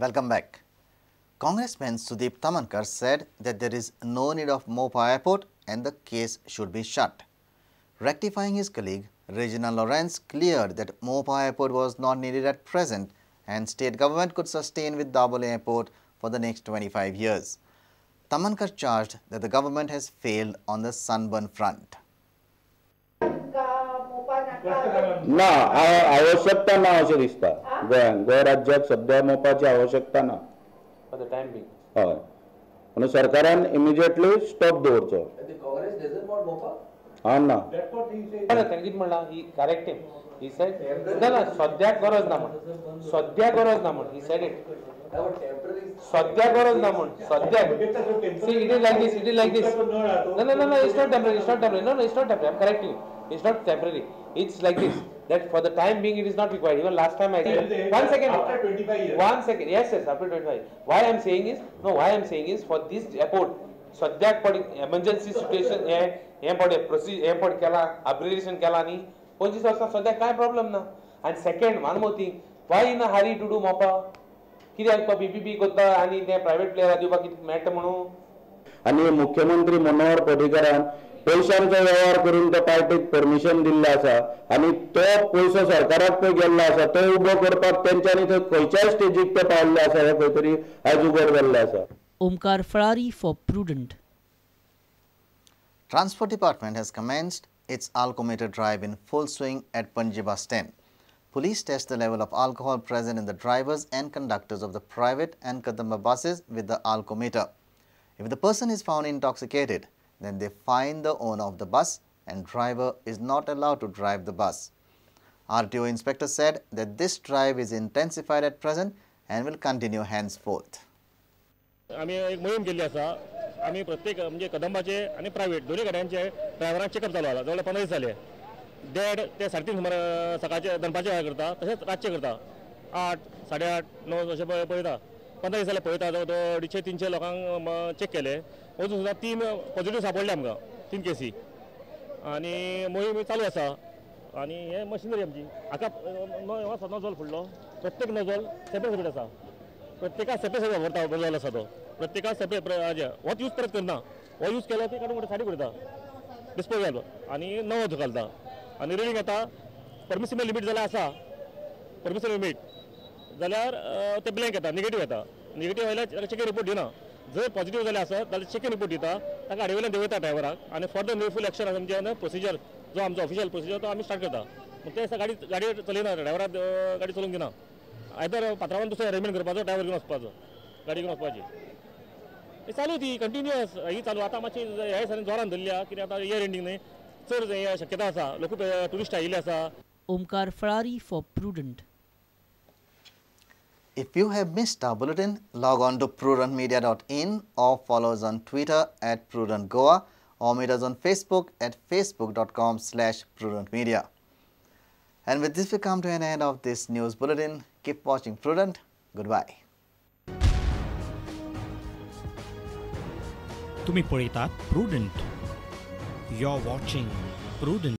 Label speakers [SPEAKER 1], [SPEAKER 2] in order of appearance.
[SPEAKER 1] Welcome back. Congressman Sudeep Tamankar said that there is no need of Mopa Airport and the case should be shut. Rectifying his colleague, Regina Lawrence cleared that Mopa Airport was not needed at present and state government could sustain with Dabolim Airport for the next 25 years. Tamankar charged that the government has failed on the sunburn front.
[SPEAKER 2] ना आवश्यकता ना अशें दिसता गोंयांक, गोंय राज्याक सद्या मोपाची आवश्यकता ना
[SPEAKER 3] फॉर the time being.
[SPEAKER 2] हय, म्हणून सरकारान इमिजिएटली स्टॉप दवरचो. हा ना,
[SPEAKER 3] ताणें कितें म्हणलां, ही करेक्ट हिम, he said ना ना सद्याक गरज ना म्हण, सद्या गरज ना म्हण, he said it, सद्या गरज ना म्हण, सद्याक. See, it is like this, it is like this. No no no no, it's not temporary, it's not temporary. No no, it's not temporary, I am correcting you. It's not temporary. It's like this, that for the time being it is not required. Even last time I said, 1 second,
[SPEAKER 4] after 25 years.
[SPEAKER 3] 1 second, yes, yes, after 25. Why I am saying is, no, why I am saying is for this airport, सद्याक पड emergency situation हे हे पड procedure हे पड केला, upgradation केला न्ही 25 वर्सां सद्याक काय प्रॉब्लम ना. आनी second one more thing, why in a hurry to do Mopa? कित्याक तो पीपीपी करता आनी ते प्रायवेट प्लेयरा दिवपाक कितें मेळटा म्हणून?
[SPEAKER 2] आनी मुख्यमंत्री मनोहर पर्रीकारान पयशांचो वेव्हार करून त्या पार्टीक परमिशन दिल्लें आसा आनी तो पयसो सरकाराक पळय गेल्लो आसा तो उबो करपाक तेंच्यांनी थंय खंयच्याय स्टेजीक ते पावल्ले आसा हें खंय तरी आयज उगड जाल्लें आसा.
[SPEAKER 5] Omkar Ferrari for Prudent.
[SPEAKER 1] Transport Department has commenced its alcometer drive in full swing at Panaji bus stand. Police test the level of alcohol present in the drivers and conductors of the private and Kadamba buses with the alcometer. If the person is found intoxicated, then they fine the owner of the bus and driver is not allowed to drive the bus. RTO inspector said that this drive is intensified at present and will continue henceforth.
[SPEAKER 6] आमी एक मोहीम केल्ली आसा. आमी प्रत्येक म्हणजे कदंबाचे आनी private दोन्ही गाडयांचे ड्रायव्हरांक चेकअप चालू आसा. जवळ 15 दीस जाले. 1:30 ते 3:30 सुमार सकाळचे दनपारचे वेळार करता, तशेंच रातचे करता. 8, 8:30, 9 अशें पळयता. 15 दीस जाले पळयता. जवळ 250-300 लोकांक चॅक केले. अजून सुद्दां 3 पॉझिटिव्ह सापडले आमकां, 3 केसी. आनी मोहीम चालू आसा. आनी हे मशिनरी आमची हाका नोजल फुडलो, प्रत्येक नोजल सेपरेट सेपरेट आसा. प्रत्येकाक सेपरेट सेपरेट वापरता नोजल आसा तो. प्रत्येकाक सेपरेट होच यूज परत करना, हो यूज केलो ती काडून सायडीक उडयता, डिस्पोज जालो आनी नवो घालता. आनी रिडींग येता परमिसिबल लिमीट जाल्यार आसा, परमिसिबल लिमीट जाल्यार ते ब्लँक येता, निगेटीव येता. निगेटीव आयल्यार चेकींग रिपोर्ट दिना. जर पॉझिटिव्ह जाल्यार आसत जाल्यार चेकींग रिपोर्ट दिता, ताका गाडये वयल्यान देंवयता ड्रायव्हराक. आनी फॉर the नीडफूल एक्शन आमचे प्रोसिजर जो आमचो ऑफिशियल प्रोसिजर तो आमी स्टार्ट करता. मग ते दिसा गाडी गाडी चलयना, ड्रायव्हराक गाडी चलोवंक दिना. आयदर पात्रावान दुसरो अरेंजमेंट करपाचो, ड्रायव्हर घेवन वचपाचो, गाडी घेवन वचपाची. चालू ती कंटिन्युअस ही चालू. आतां मातशी ह्या दिसांनी जोरान धरल्या कित्याक आतां इयर एंडींग न्ही, चड शक्यता आसा लोक ट्युरिस्ट आयिल्ले आसा.
[SPEAKER 5] Omkar Ferrari for Prudent.
[SPEAKER 1] If you have missed our bulletin, log on to prudentmedia.in or follow us on Twitter at prudentgoa or meet us on Facebook at facebook.com/prudentmedia. And with this we come to an end of this news bulletin. Keep watching Prudent. Goodbye.
[SPEAKER 7] तुम्ही पळयतात Prudent. You're watching Prudent.